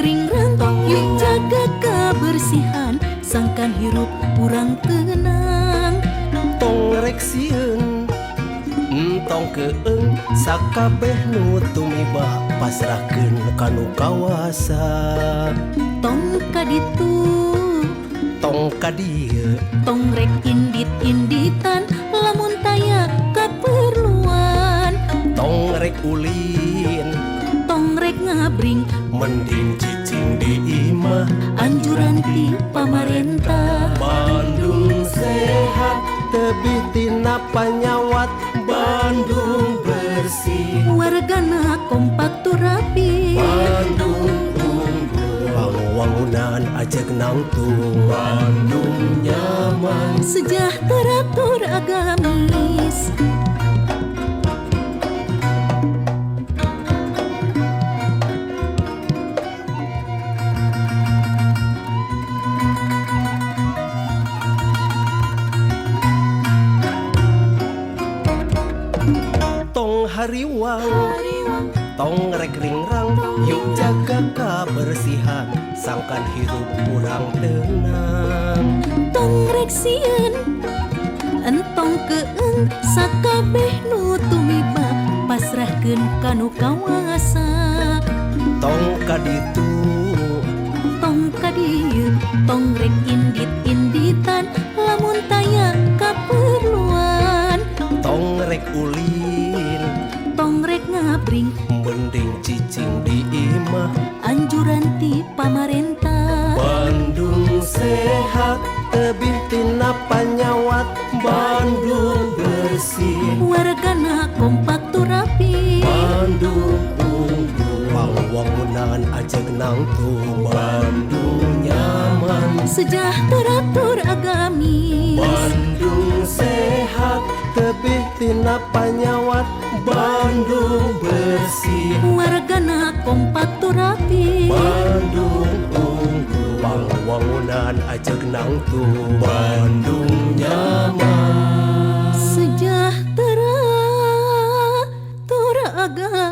ringrang, yuk jaga kebersihan, sangkan hirup urang tenang. Tong rek sieun, entong keeng, sakabeh nu tumiba pasrahkeun ka nu kawasa. Tong kaditu, tong ka dieu, tong rek indit-inditan lamun taya kaperluan. Tong rek ulin, tong rek ngabring, mending cicing di imah, anjuran ti pamarentah. Bandung sehat tebih tina panyawat, Bandung bersih, wargana kompak tur rapi. Bandung unggul, pangwangunan ajeg nangtung, Bandung nyaman, sejahtera tur agamis. Tong hariwang, tong rek ringrang, yuk jaga kebersihan, sangkan hirup urang tenang. Tong rek sieun, entong keeng, sakabeh nu tumiba pasrahkeun ka nu kawasa. Tong kaditu, tong ka dieu, tong rek indit-inditan lamun taya kaperluan. Tong rek ulin, tong rek ngabring, mending cicing di imah, anjuran ti pamarentah. Bandung sehat tebih tina panyawat, Bandung bersih, wargana kompak tur rapi. Bandung unggul, pangwangunan ajeg nangtung, Bandung nyaman, sejahtera tur agamis. Bandung sehat tebih tina panyawat, Bandung bersih, wargana kompak tur rapi. Bandung unggul, pangwangunan ajeg nangtung, Bandung nyaman, sejahtera tur agamis.